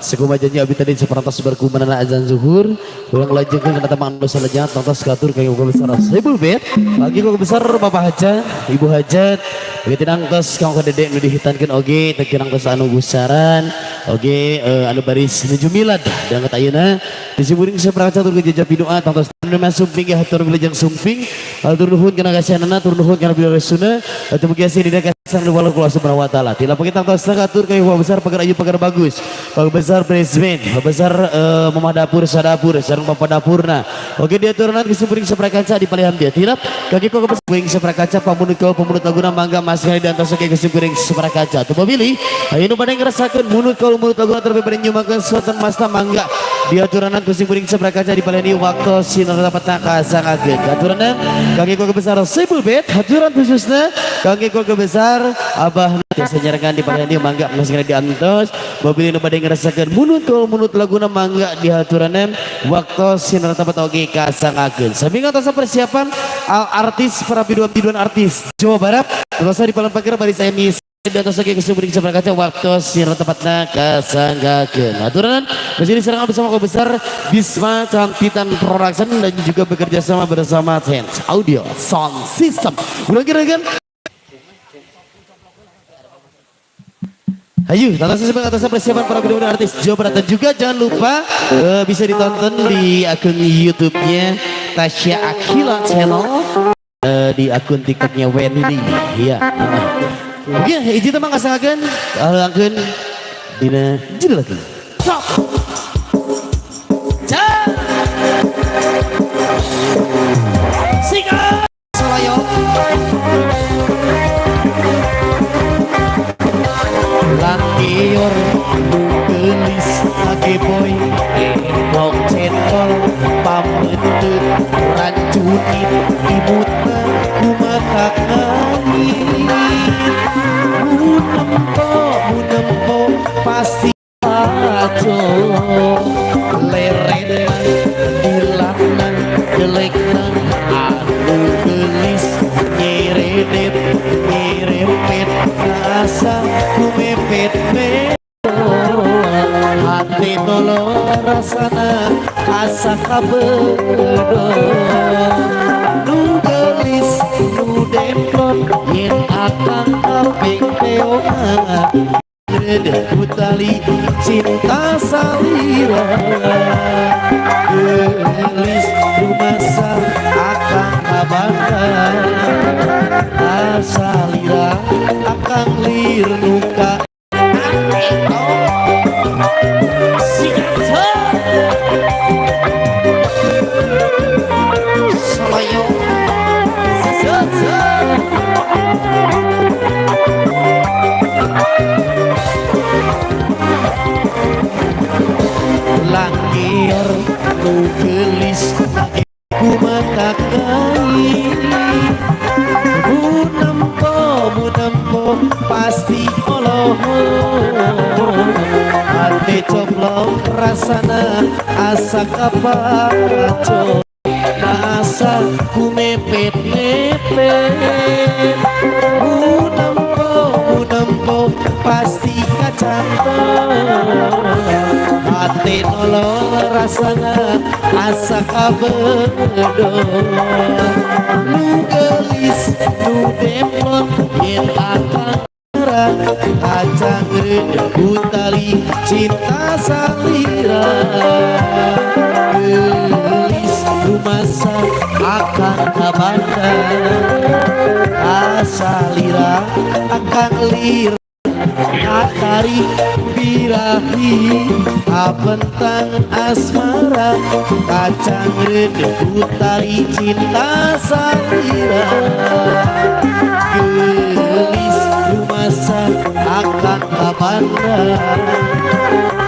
Sakumaha janji abi tadi saparantos berkumanana azan zuhur. Urang lanjutkeun kana temang anu salajengna, tongtos katur ka keluarga besar Sohibul Bait. Bagi keluarga besar Bapak Hajat, Ibu Hajat, begitu nangtos kang kadede nu dihitankeun oge, teu nangtos anu gusaran, oge anu baris nuju milad danget ayeuna. Disiburing saprakaca tur jajab doa tongtos nu sumping ge hatur wilujeng sumping. Hatur nuhun kana kasihanana, tur nuhun kana pidaresuna. Atuh mugi asih dina kasih nu Allah Subhanahu wa taala. Tilap kita tongtos katur ka ibu besar pagar ayu pagar bagus. Pagar besar basement, pagar besar mamah dapur sadapur sareng papa dapurna. Oke diaturan kesimpuling saprakaca di palihan dia. Tilap kaki kok kesimpuling saprakaca pamunut kau pamunut laguna mangga mas kali dan tos oke kesimpuling saprakaca. Tuh pemilih, ayo nu pada ngerasakeun munut kau munut laguna terlebih pada nyumakeun suatan masta mangga. Diaturanan kesimpuling saprakaca di palihan waktu sinar dapat kasangakeun. Aturanan kaki kok besar Sohibul Bait, aturan khususnya kaki kok besar Abah biasa nyarengan di palihan mangga mas kali diantos. Mobil nu bade ngerasakeun munut kau munut laguna mangga di haturanan waktu sinar dapat oge kasangakeun. Sami ngatos persiapan al artis para biduan-biduan artis Jawa Barat. Terus di palan pagar bari saya mis di atas lagi kesimpulan kaca waktu sinar tepatna kasanggakeun. Aturan di sini serangan bersama kau besar Bisma Campitan Production dan juga bekerja sama bersama Tense Audio Sound System. Udah kira kan? Ayo, tata sebagai atas persiapan para biduan artis Jawa Barat dan juga jangan lupa bisa ditonton di akun YouTube-nya Tasya Aqilla Channel, di akun TikTok-nya Wendy. Iya. Oke, izin teman ngasangakeun, alangkeun dina judul lagi. Sok. Ja. Sikat. Solayo. Langior gelis lagi boy emplok cendol pametut racunin imutna kumatak ngangin munempo pasti ajo leren dilanang jelekna anu gelis nyeredet nyerempet rasa kumepet hati tolong rasana asa kabedo nu gelis nu demplon yen akang kaping peongan kutali cinta salira gelis rumasa akang kabanda asalira akang lir nuka Solayo. Langir nu gelis kumatak kai munempo pasti oloh hati coplok rasana asa kapaco asa kumepet mepet munempo munempo pasti kacantol hati nolong rasana asa kabedo nu gelis nu demplon yen akang kacang kutali cinta salira gelis rumasa akan kabanda asalira akan lir atari birahi apentang asmara kacang kutali cinta salira gelis rumasa akan kabanda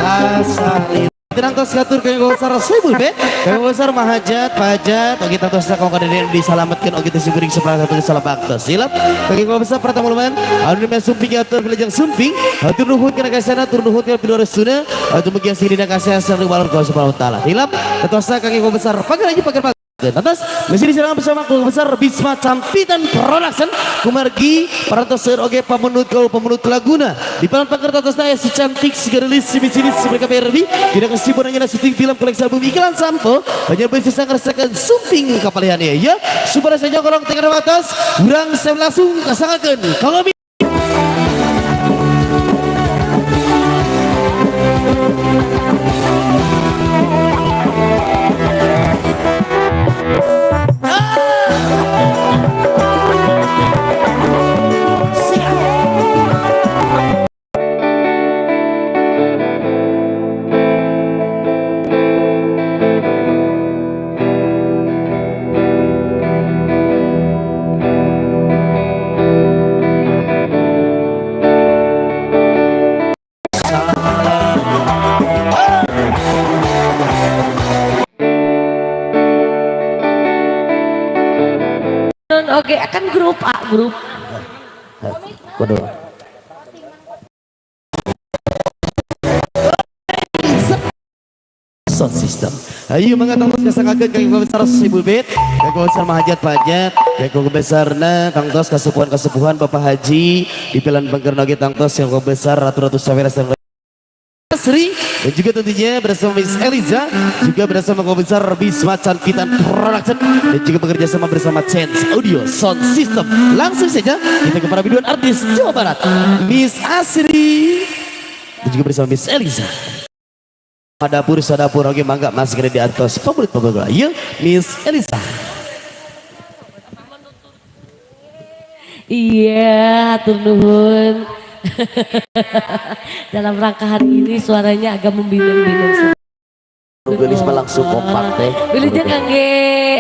asalira. Tenang tos katur kang besar Sohibul Bait, kang besar Mahajat, Pajat, oke tos kang kadede disalametkeun oge teh siguring sebelah satu salam baktos. Silap, kang besar pertama lumayan, anu demi sumping atur wilujeng sumping, hatur nuhun kana kasana tur nuhun kana piduresuna, hatur mugi asih dina kasihan sareng walur Allah Subhanahu wa taala. Silap, tos kang besar pagar aja pagar. Atas masih diserang bersama keluarga besar Bisma Campitan Production kumargi parantos seueur oge pamunut kau pamunut laguna di palan pangker atas aya si cantik si gerilis si micilis si mereka PRB tidak kesibukan hanya syuting film koleksi album iklan sampo hanya bisa ngerasakan sumping kapalihannya ya supaya saja kolong tengah atas urang saya langsung kasangakeun kalau Oke, akan grup A, grup. Waduh. Sound system. Ayo mangga tangtos kasanggakeun ka keluarga besar Sibul Bait, ka keluarga besar Mahajat Pajat, ka keluarga besarna tangtos kasepuhan-kasepuhan Bapak Haji di Pelan Pangker oge tangtos yang keluarga besar ratu-ratu sawera Sri dan juga tentunya bersama Miss Eliza juga bersama keluarga besar Bisma Canpitan Production dan juga bekerja sama bersama Chance Audio Sound System. Langsung saja kita ke para biduan artis Jawa Barat, Miss Asri dan juga bersama Miss Eliza. Dapur sadapur oke mangga masih kena di atas pamrit pamrit. Ayo Miss Elisa. Iya, hatur nuhun. Dalam rangka hari ini suaranya agak membinung-binung. Gelis mah langsung kompak teh. Wilujeng kangge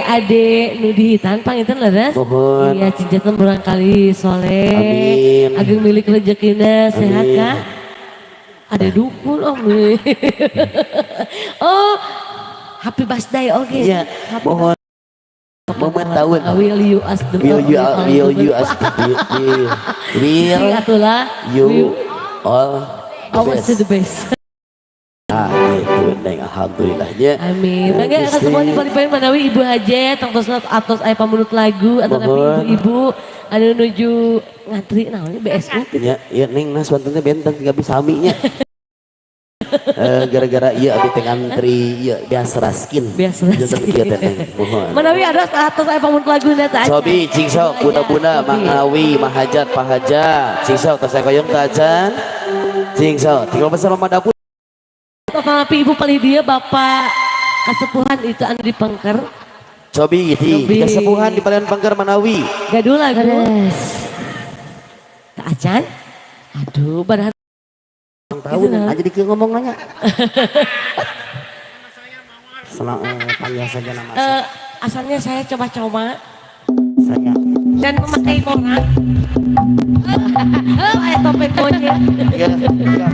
ade nu dihitan panginten leres. Nuhun. Iya, cincetan murangkalih soleh. Amin. Ageng milik rezekina sehat Amin. kah? Ada dukun om. Oh, happy birthday oke. Iya, Happy mohon momen tahun. Will you ask the Will you ask will Sing will atulah. you all the Always best. the best. Ah, gitu neng alhamdulillahnya. Amin. Mangga Gusti. semua di palipain manawi Ibu Hajat tangtosna atos aya pamunut lagu atau tapi Mohon. ibu-ibu anu nuju ngantri naon BSU gitu. Ya, ya neng nas bantennya benten gak bisa nya. Gara-gara iya abi teh ngantri iya biasa raskin. Biasa Janten raskin. kieu teh neng. Mohon. Manawi ada atos aya pamunut lagu teh acan. Cobi cing sok bunda-bunda Mangawi Mahajat Pahaja cing sok tos koyong tacan cing sok tinggal besar mama dapur. Tapi ibu paling dia bapak kasepuhan itu anu di Pengker. Cobi di Cobi. kasepuhan di Palian Pangker Manawi. Gaduh lagu. Tak acan? Aduh, padahal Tahu aja di ngomong nanya. Senang panggil saja nama eh, asalnya saya coba-coba saya. Dan memakai morak. Oh, aya topeng monyet. Iya, iya.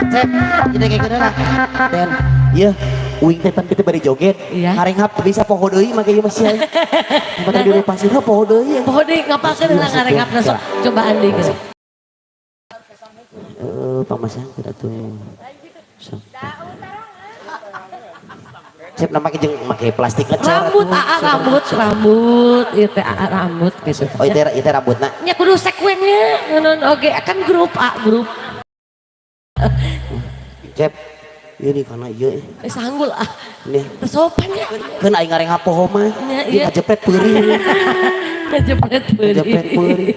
Cek, kita kayak gini lah. Dan, iya, uing teh pan kita bari joget. Iya. Ngarenghap teu bisa poho deui make ieu mah sia. Mata di pasirna poho deui. Poho deui ngapakeun lah ngarengapna sok cobaan deui geus. Eh, pamasang tidak tuh. Sok. Cep nama jeung make plastik ngecer. Rambut aa rambut rambut ieu teh aa rambut gitu. Oh, itu rambutna. Nya kudu sekuennya ngeun oge kan grup A grup. Cep, ieu nih karena ieu. Eh, sanggul ah. Nih, Teu sopan ya. keun aing ngarenghap poho mah. Nya, Ieu iya. ngajepret peurih. Ngajepret peurih. Ngajepret peurih.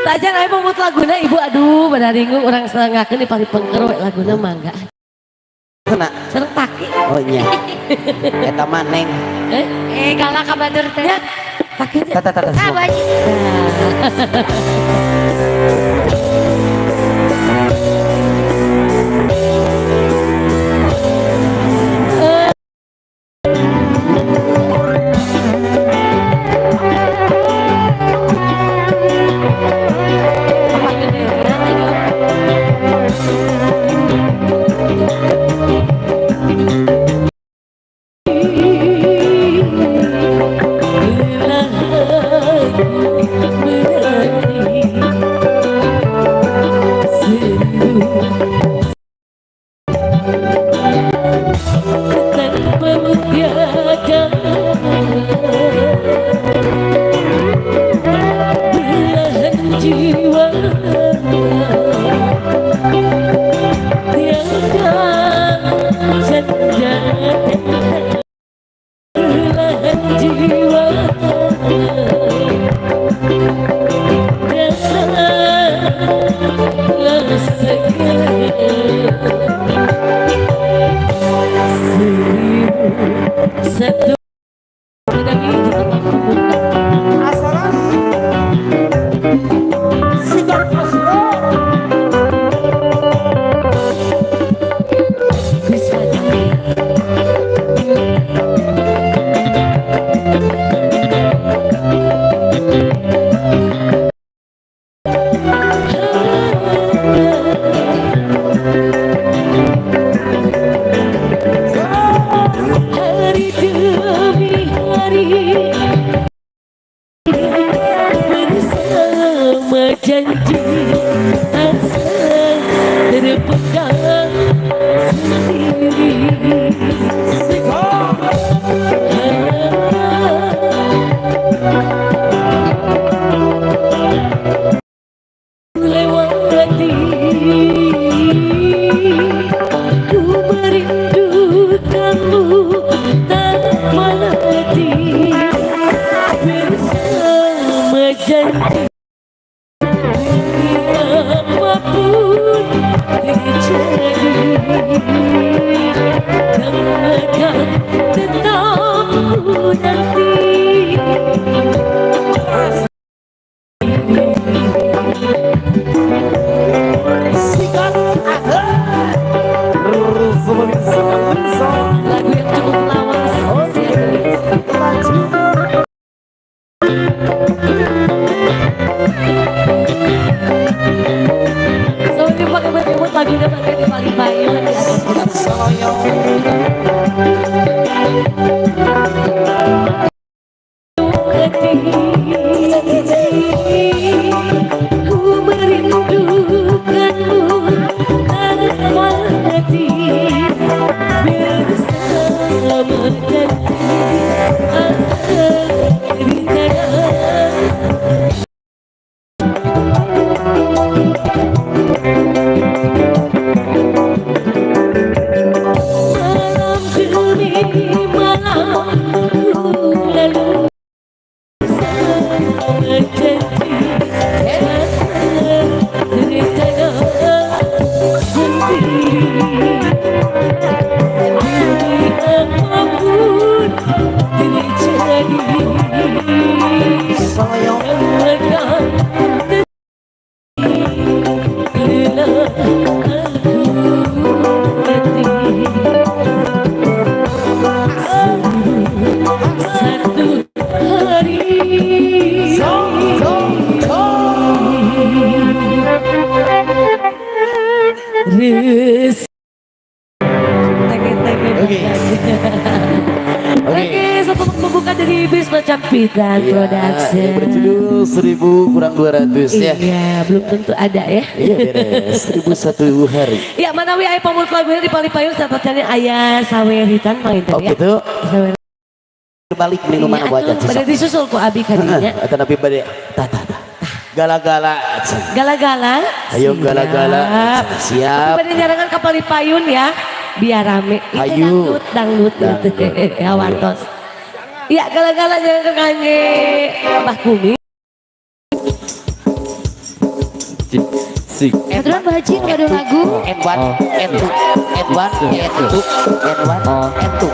Tajan aya pamut laguna ibu aduh badaringung urang salengakeun di pari pengker we laguna mangga. Kena. Sareng taki. Oh iya. Eta mah neng. Eh, Eh, galak ka batur teh. nya taki nya. Tata tata. Ah, Bu Haji. Apa gede ya, ayo. Bila aku menanti. Oke. Oke. Oke, satu pembuka dari Bisma Campitan Iya, Production. yang berjudul 1000 kurang 200 ya. Iya, belum tentu ada ya. Iya beres, 1001 hari. Ya, manawi aya pamut lagunya di Palipayung satacana aya saweritan panginten Oh ya. gitu. Sawer. Balik minuman Iya, apa aja atuh, bade disusul ku abi kadinya. Atau nabi bade tah tah tah. Gala-gala. Gala-gala. Ayo Siap. gala-gala. Siap. Tapi bade nyarangan ka Palipayun ya, biar rame. Itu Ayo. dangdut, dangdut, Dangdut. Ya wartos. Ya gala-gala jangan ke kangge Mbah Kumi. Sik. Kebetulan Pak Haji nggak ada lagu. N1, N2, N1, N2, N1, N2.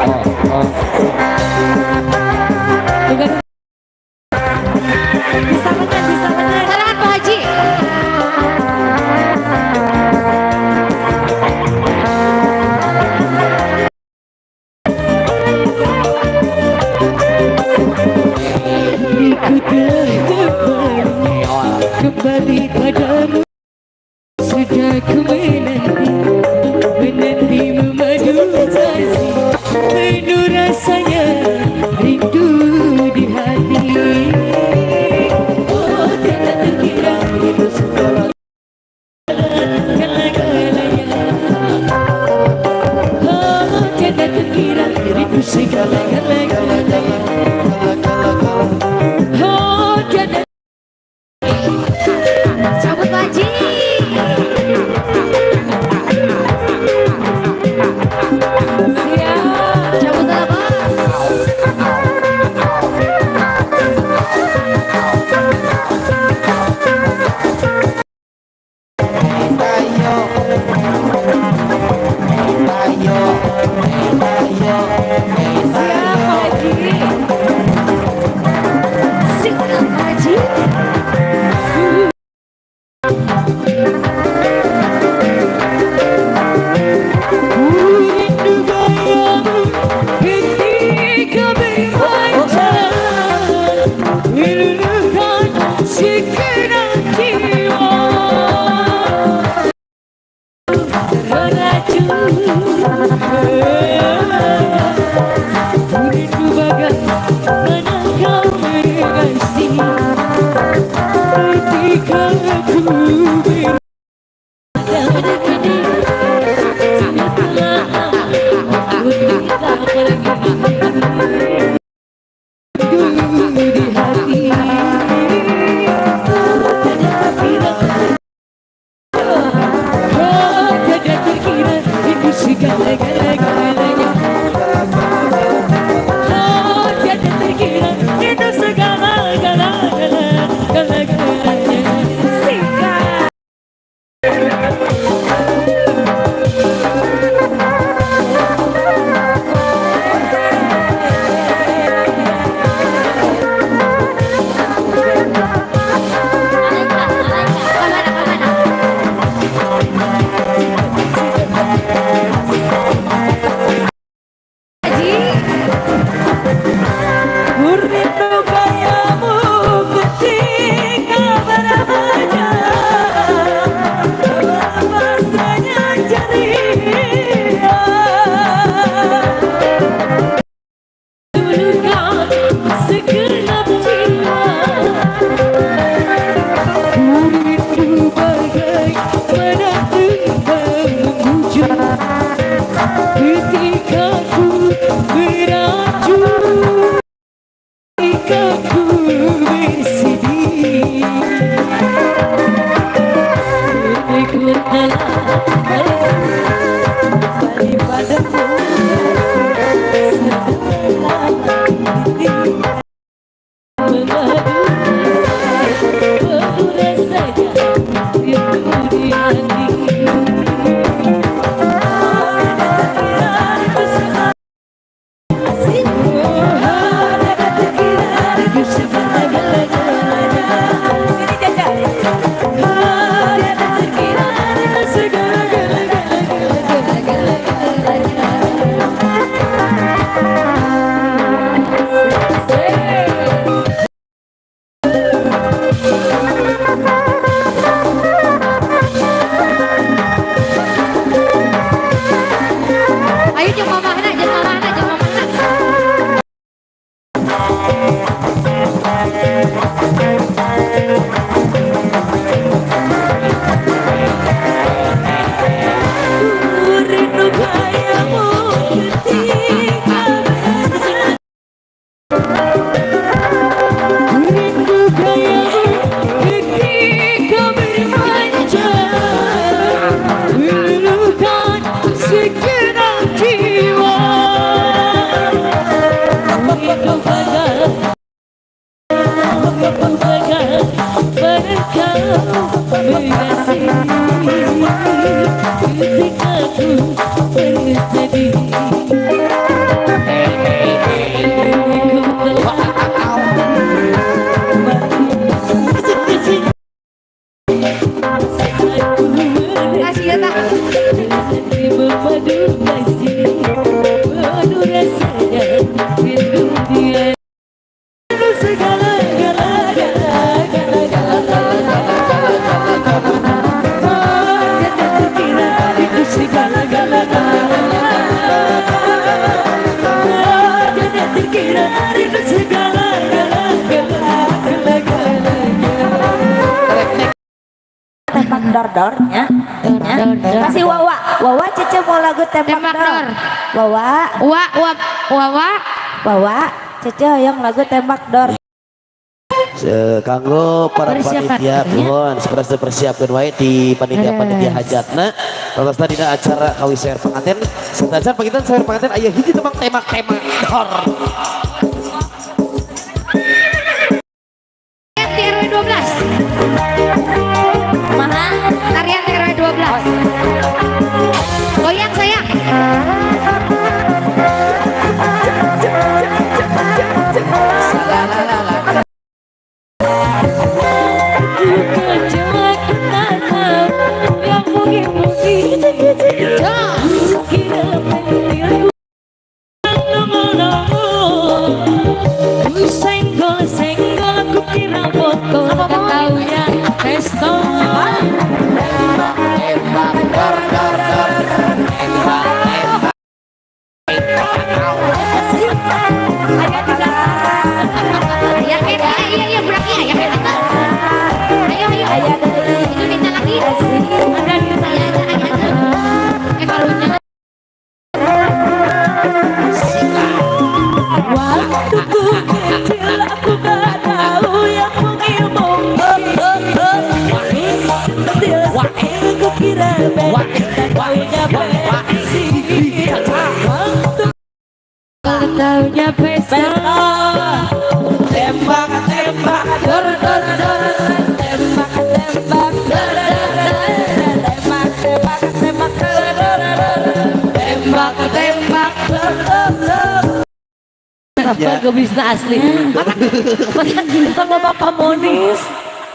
Bukan. Disarankan, disarankan. Sarangan Pak Haji. Ku telah kembali, kembali padamu. Sudah ku menanti, menanti memadu kasih. Penuh rasanya rindu di hati. Oh, tiada terkira itu segala galanya. Oh, tiada terkira itu segala galanya. Oh, tiada. Cabut Pak Haji. Siap. Cabut lah Pak. Tayo. Tayo. Tayo. Siap, Pak Haji. Siap Pak Haji. Rindu gayamu ketika berpacaran, meluluhkan segenap jiwa. Meracun. Rindu bagaimana kau mengasihi ketika aku ber di hati. Oh, tiada terkira itu segala-galanya. Oh, tiada terkira itu segala-galanya. Sikat. Kamana, kamana. Haji. Ku rindu gayamu ketika berada Lepasnya ceria. Dulukan segenap jiwa. Ku rindu bagaimana engkau membujuk ketika ku meracun, ketika ku bersedih. Kini ku telah kembali padamu setelah ini memadu penuh rasanya rindu di hati. Aduh kasih, aduh rasanya rindu dia. Segala gala gala gala gala gala. Jangan terkira itu segala gala gala. Jangan terkira itu segala gala gala gala gala. Tembak dor dor ya. Kasih Wawa, Wawa Cece mau lagu tembak dor. Wawa, Wa wa Wawa, Wawa Cece yang lagu tembak dor. Kanggo para panitia mohon segera persiapkan wae di panitia-panitia hajatna. Terus dina acara kawis sawer panganten, satajan panginten sawer panganten aya hiji tembang tembak-tembak dor. Di RW 12. Maha tarian RW 12. Goyang sayang. Senggol-senggol ku kira botol, taunya pistol. Tembak dor dor dor, tembak tembak. Iya iya iya buraknya ya. Ayo ayo. Itu minta lagi. Ada ada. Waktu ku kecil aku gak tahu yang mungil mungil. Sentil ku kira tak taunya pensi. Waktu taunya pesta. Tembak tembak dor dor dor, tembak tembak dor dor dor, tembak tembak tembak dor dor dor, tembak tembak dor dor dor. Apa gebisna asli? Mata sama Bapak Monis.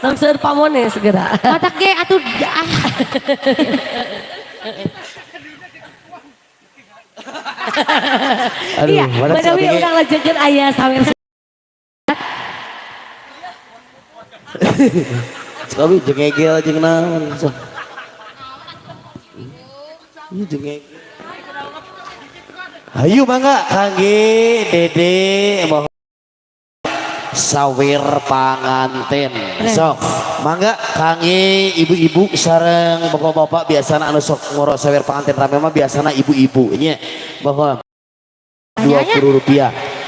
Tong seueur pamonis segera. Matak ge atuh ah. Aduh, iya, badawi urang lajengkeun aya sawer. Sekali jeung egel jeung naon sok. Ieu jeung egel. Hayu mangga kangge Dede mohon sawer panganten. Sok mangga kangge ibu-ibu sareng bapak-bapak biasana anu sok ngoro sawer panganten rame mah biasana ibu-ibu nya. Mohon Rp20.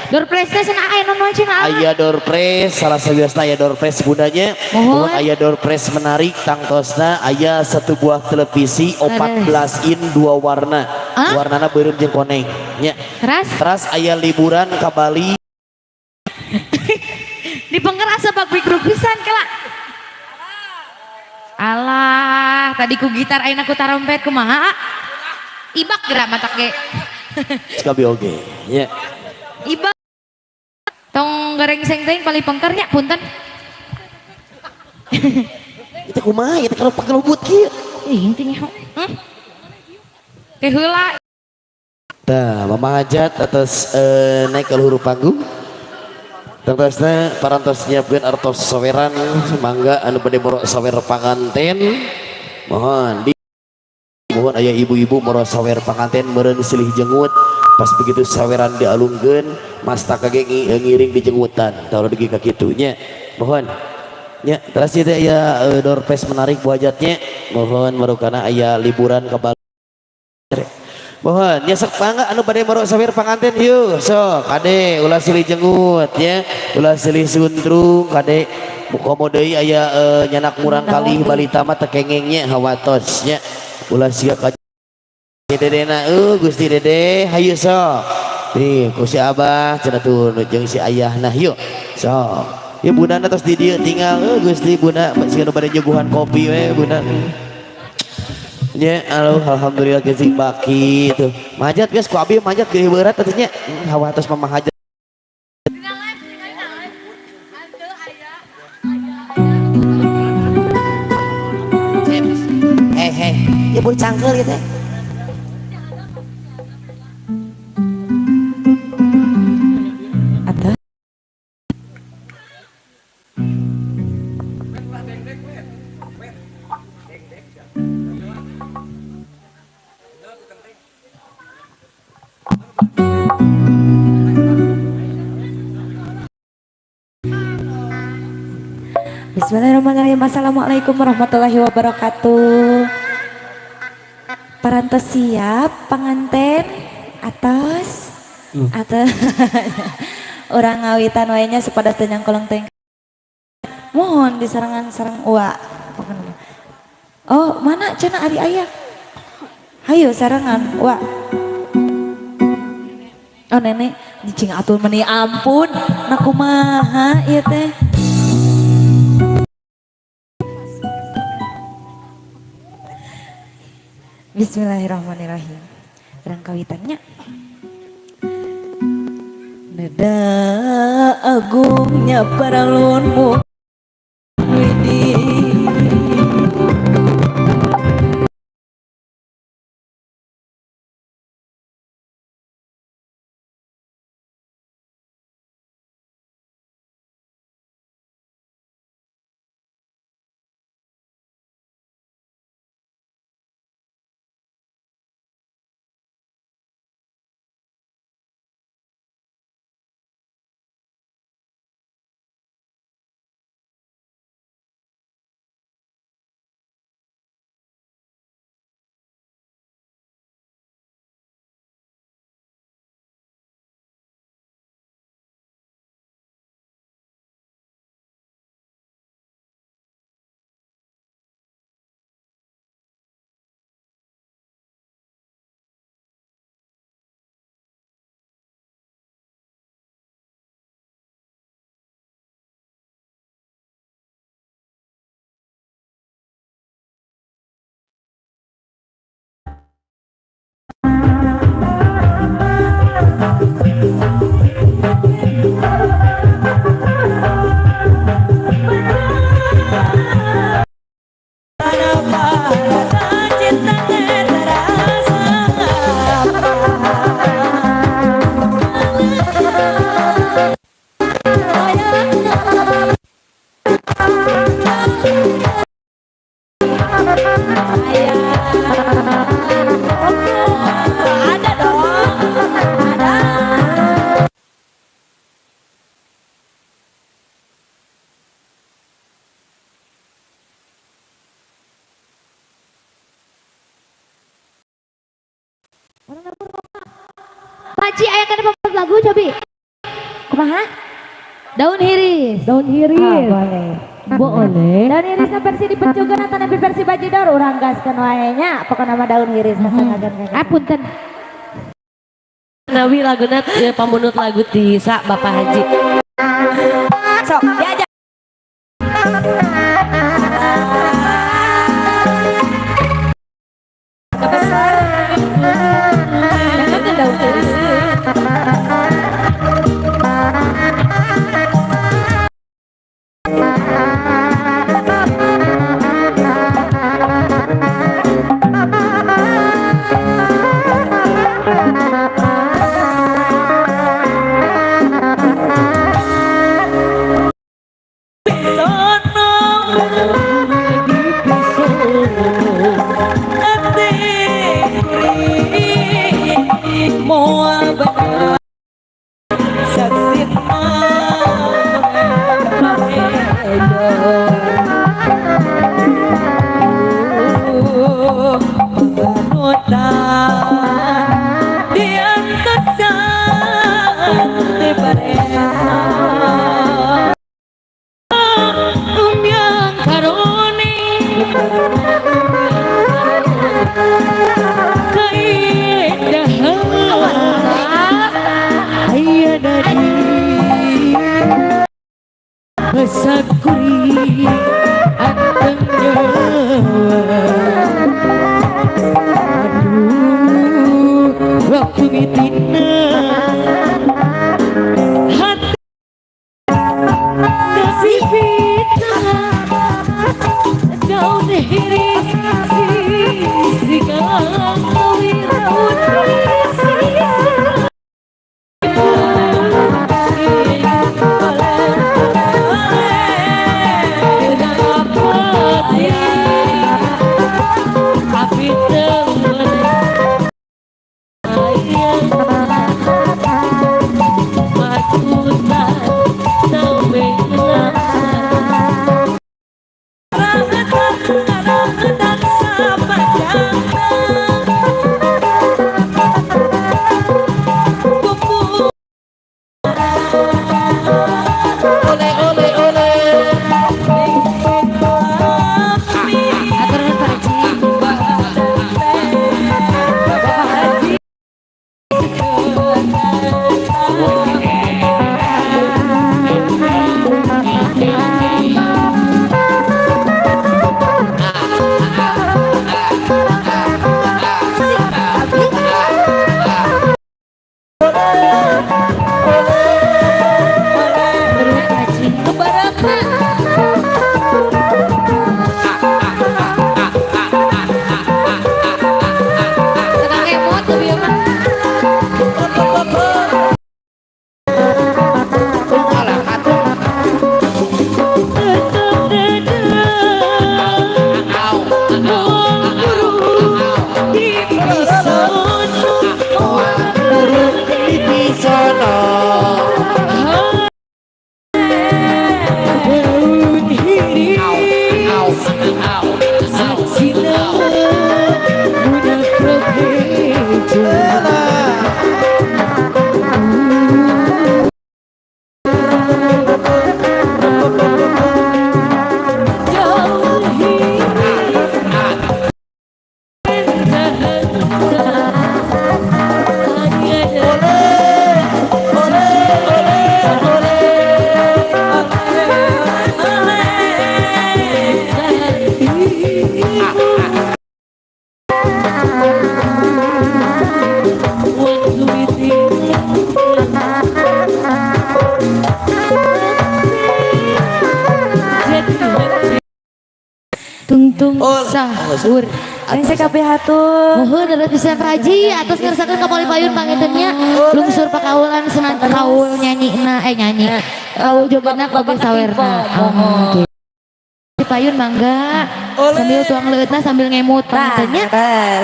Door prize teh cenah aya nu cenah. Aya door prize salah sawiosna aya door prize bundanya. Mohon aya door prize menarik tangtosna aya satu buah televisi 14 in 2 warna. Warnana beureum jeung koneng nya. Teras aya liburan ka Bali. Di pengker asa bag-big pisan kela. Alah, tadi ku gitar ayeuna ku tarompet kumaha? Ibak geura matak ge. Sekabi oge nya. Ibak. Tong gerengseng teuing paling pengkernya punten. Itu kumaha ieu teh kalau pagelubut kieu. Ih, intinya. Teh heula. Tah, Mama Hajat atas naik ke luhur panggung. Tangtosna parantos nyiapkeun artos saweran mangga anu bade moro sawer panganten. Mohon di mohon aya ibu-ibu moro sawer panganten meureun silih jengut. Pas begitu saweran dialungkeun mastaka ge ngiring di jengutan tahu dugi ka kitu nya. Mohon nya terus ieu teh aya door prize menarik bu hajatnya. Mohon marukana aya liburan ka Bali. Mohon nya sok mangga anu bade moro sawer panganten yeuh sok kade ulah silih jengut nya, ulah silih suntrung kade komo deui aya nyanak murang kalih balita mah teu kengeng nya hawatos nya. Ulah sia ka Dedena Gusti Dede hayu sok. Nih ku si Abah cenah tuh jeung si ayahna yuk. Sok. Ieu bundana tos di dieu tinggal Gusti bunda siga nu bade nyuguhan kopi we bunda. Nya alhamdulillah geus baki tuh. Majat geus ku abi majat geuih beurat atuh nya. Hawa tos mama hajat. Hei hei, ieu beuh cangkeul ieu teh. Bismillahirrahmanirrahim. Assalamualaikum warahmatullahi wabarakatuh. Parantos siap panganten atas atau orang ngawitan wae nya supados teu nyangkolong teh. Mohon disarengan sareng uwa. Oh, mana cenah ari aya? Hayu sarengan uwa. Oh nenek, cing atur meni ampun. Nah kumaha ieu teh? Bismillahirrahmanirrahim. Urang kawitannya. Neda agungnya paralunmu widi. Ada dong, ada. Paci aya kana lagu cobi. Kumaha? Daun hiris. Daun hiris. Ah, boleh. Boleh. Daun hiris na versi dipecugan atau nabi versi bajidor urang gaskeun wae nya pokona mah daun hiris masangagan. Ah punten. Nawi laguna pamunut lagu ti sa Bapak Haji. Sok diajak. Besar. Daun hiris. Happy Sahur. Rengse kabeh hatur. Muhun leres pisan Pak Haji atos ngersakeun ka payun pangintennya lungsur pakaulan senang kaul nyanyi na nyanyi. Kaul jogetna oge sawerna. Oh, payun mangga sambil tuang leueutna sambil ngemut pangintennya.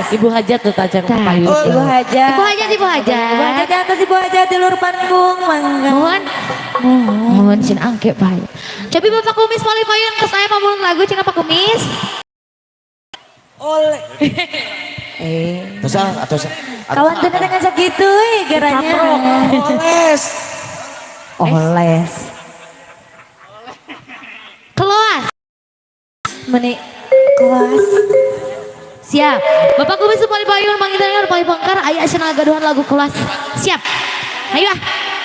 Ibu Hajat tuh tajang payun. Ibu Hajat. Ibu Hajat, Ibu Hajat. Ibu Hajat atas Ibu Hajat di luar panggung mangga. Mohon. Mohon sin angke Pak. Cobi Bapak Kumis paling payun ke saya pamulun lagu cina Pak Kumis. Oleh. Terus atau kawan teu dengan sakitu euy geranya. Oles. Oles. Keloas. Meni kelas. Siap. Bapak Kumis paling payun mangitan paling pengkar aya cenah gaduhan lagu kelas. Siap. Ayo ah.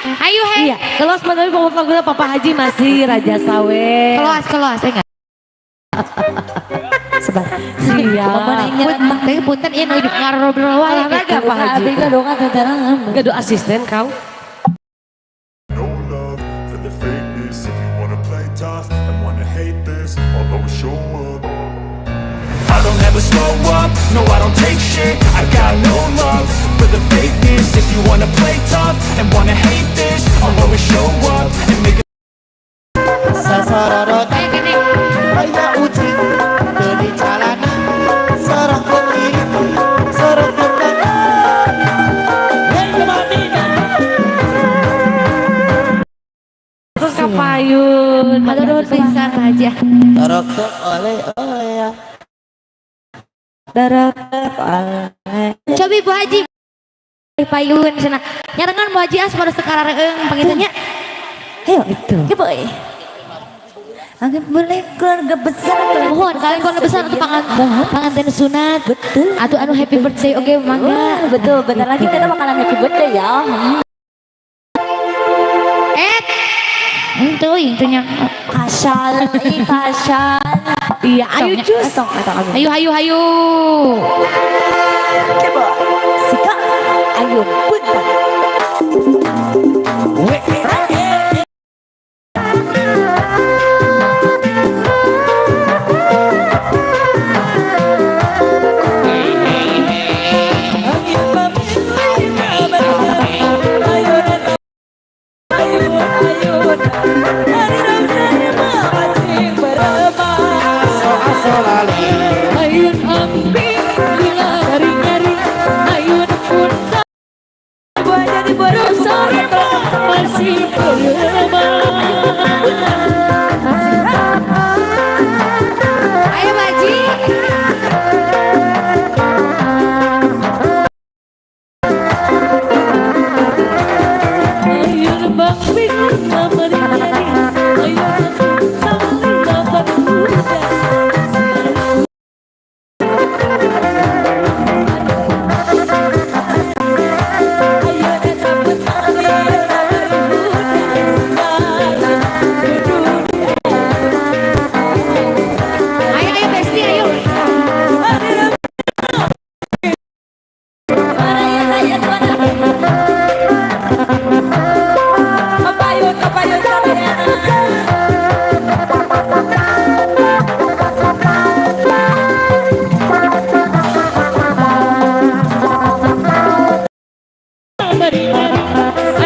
Ayo hei. Iya, kelas mah tapi pokok lagunya Papa Haji masih Raja Sawe. Kelas, kelas, enggak. Sebar. Siap. Punten, punten ieu nuju ngarobrol wae. Olahraga Pak Haji. Gaduh asisten kau. No love for the fakeness. If you wanna play tough and wanna hate this, I'll always show up. I don't ever slow up, no I don't take shit. I got no love for the fakeness. If you wanna play tough and wanna hate this, I'll always show up and make it. Sasororot aya ucing teu di calana sorok kiri sorok ke kanan. Hei kemana? Terus ka payun. Hatur nuhun pisan Pak Haji. Torok oleh oleh ya. Darat oleh. Cobi Bu Haji payun cenah. Nyarengan Bu Haji as pada sekarareung pangintennya. Ayo itu. Boy. Angkat boleh keluarga besar. Mohon kalian keluarga besar atau panganten sunat. Betul. Atau anu happy birthday oke mangga. Betul, bentar lagi kita bakalan happy birthday ya. Itu intinya. Kasal, kasal. Iya, ayo cus. Ayo, ayo, ayo. Coba, sika, ayo punta. Ayo Baji.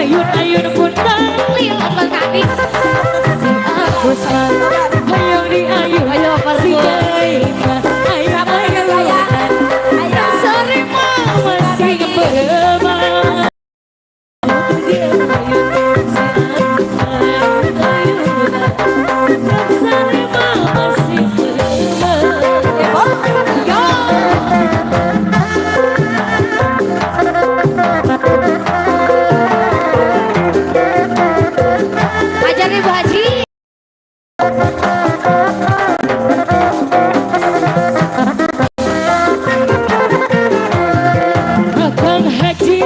Ayo, ayo Besti, ayo. Ajar Ibu Haji. Akang Haji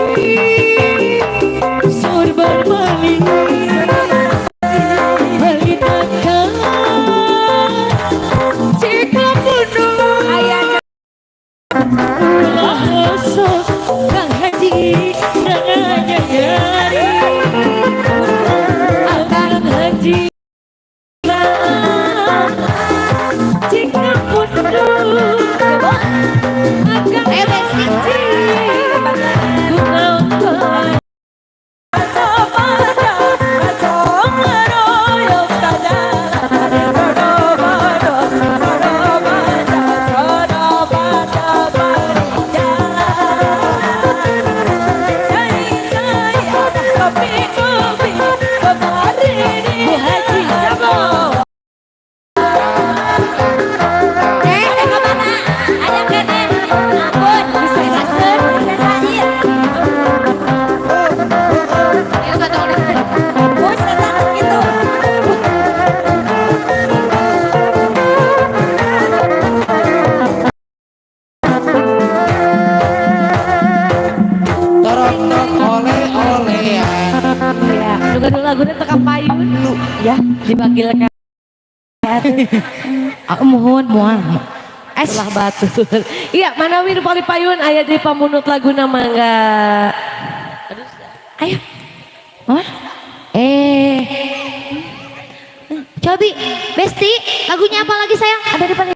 sorban bali bali takkan jika bunuh ulah sok Kang Haji nanya nyari Akang Haji jika bunuh Potong oleh-olehan. Ya, nu gaduh laguna teu kapayun. Ya. Dipanggilkan. Aku mohon moal. Es Setelah batur. Iya, manawi nu palipayun aya di pamunut laguna, mangga. Ayo. Mama. Eh. Cobi, Besti, lagunya apa lagi, sayang? Ada di paling.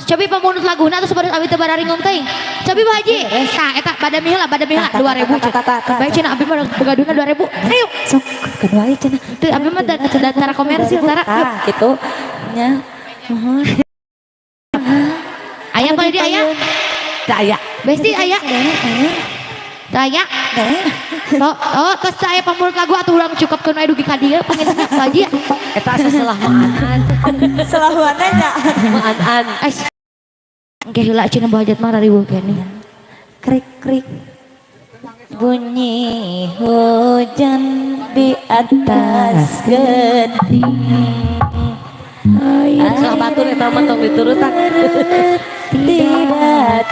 Cobi pamunut laguna atau sebatas abi teu bararingung teuing. Cobi, Bu Haji. Tah, eta bada miheula, bada miheula 2000. Baik cenah, abi mah boga duitna 2000. Ayo. Sok kedua wae cenah. Teu, abi mah da tara komersil tara. Tah, gitu. Nya. Mohon. Aya apa di aya? Teu aya. Besti aya. Teu aya. Oh, oh, tos teu aya pamunut lagu atuh, urang cukupkeun we dugi ka dieu panginten, Bu Haji. Eta seselah maan. Selawana nya. Maan. Ais. Engke heula cenah, Bu Hajat mah rariweuh keneh. Krik krik. Bunyi hujan di atas genting. Salah batur eta mah, tong diturutan. Tidak.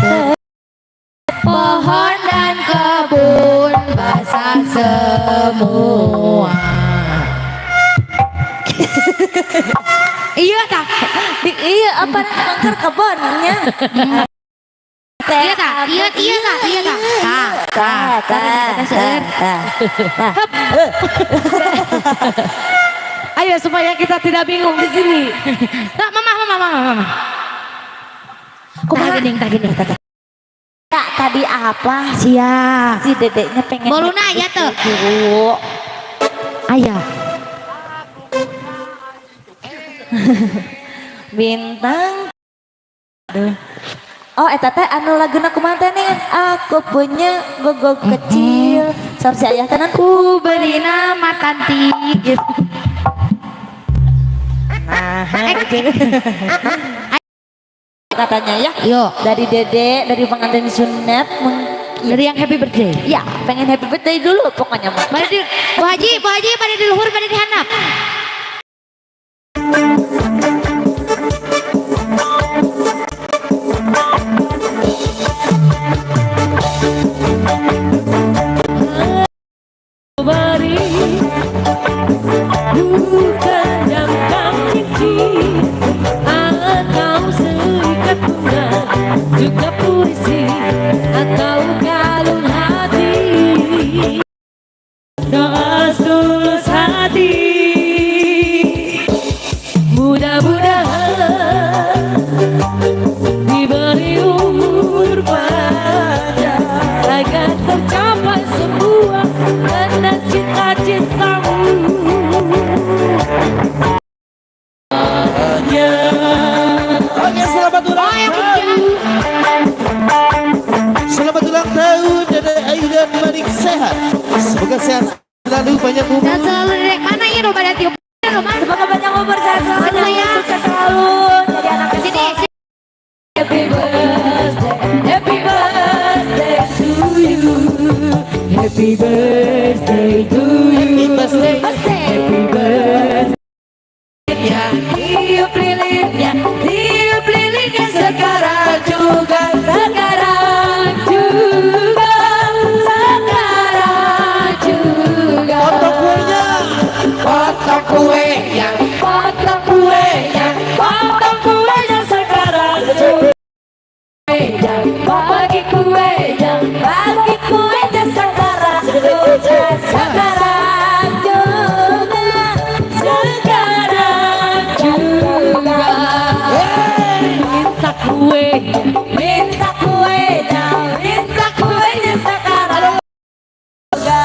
Pohon dan kebun basah semua. Iya tah. Iya, apa mangkar kebonnya. Iya tah, iya, iya tah, iya tah. Tah, Tah, tah, tah, tah. Tah. Ayo, supaya kita tidak bingung di sini. Tah, mama, mama, mama, mama. Kumaha geuning, tah geuning. Kak, tadi apa? Siap. Si dedeknya pengen Boluna aya teu? dulu. Aya. Bintang. Duh. Oh, eta teh anu laguna kumaha teh nih? Aku punya gogok kecil. Saur si ayah tenan. Ku beri nama Tanti gitu. Nah, katanya ya. Yuk. Dari Dede, dari pengantin sunat Dari yang happy birthday. Ya, pengen happy birthday dulu pokoknya mah. Pada di Bu Haji, Bu Haji pada di luhur, pada di handap. Beri bukan jangkang cincin atau seikat bunga, juga puisi atau kalung hati, doa tulus hati, mudah-mudahan diberi umur panjang agar tercapai semua dan cita-citamu. Oke, selamat ulang tahun. Selamat ulang tahun, Dede Ayu dan Manik, sehat. Semoga sehat selalu, banyak umur. Sehat selalu, Dedek. Mana ya rumah tiup? Rumah. Semoga banyak umur, sehat selalu, Sayang. sukses selalu jadi anak Sini, sini. Happy birthday, happy birthday to you. Happy birthday to Happy you. birthday. Happy birthday. Tiup lilinnya, tiup lilinnya sekarang juga, sekarang juga, sekarang juga. Potong kuenya. Potong kuenya. Potong kuenya, potong kuenya sekarang juga. Bagi kuenya, bagi kuenya sekarang juga, sekarang juga, sekarang juga. Minta kue, minta kuenya, minta kuenya sekarang juga.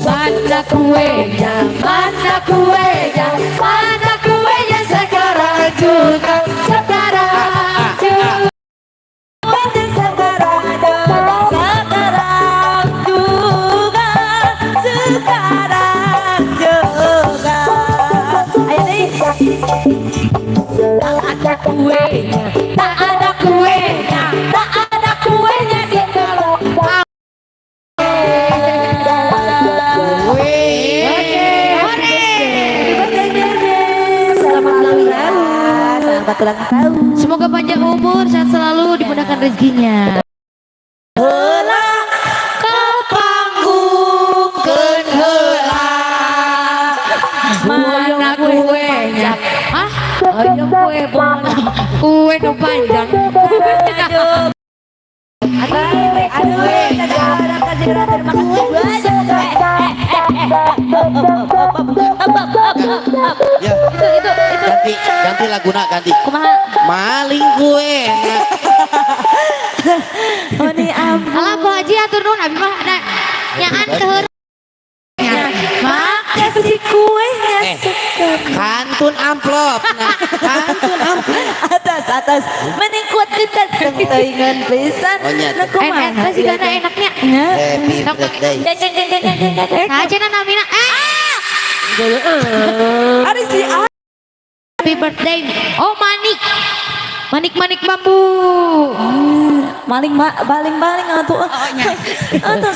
Mana kuenya, mana kuenya, mana kuenya sekarang juga, sekarang juga. Sekarang juga, sekarang juga, sekarang juga. Ayo deh. Tak ada kuenya, tak ada kuenya, Tak ada kuenya di dalam. Kue. Hore. Selamat ulang tahun. Selamat ulang tahun. Semoga panjang umur, sehat selalu, dimudahkan rezekinya. Ulang Kue bola. Kue nu panjang. Aduh. Aduh, aduh, terima kasih, terima kasih banyak. Ya, Itu. Ganti ganti laguna, ganti. Kumaha? Maling kue enak. Oh, nih ampun. Alah, Bu Haji, atur nuhun, abi mah da nyaan seueur. Ya. Mak, Kasih kuenya Eh. suka. Kantun amplop. Nah, kantun amplop. Atas, atas. Mending kuat kita teuingan pisan. Oh, nya. Nah, kumaha? Enak sih karena enaknya. Nya. Happy birthday. Jeng jeng jeng jeng jeng jeng jeng. Nah, cenah namina. Eh, Ari si A. Happy birthday. Oh, manik. Manik-manik bambu. Maling baling baling atuh. Oh, nya. Atuh.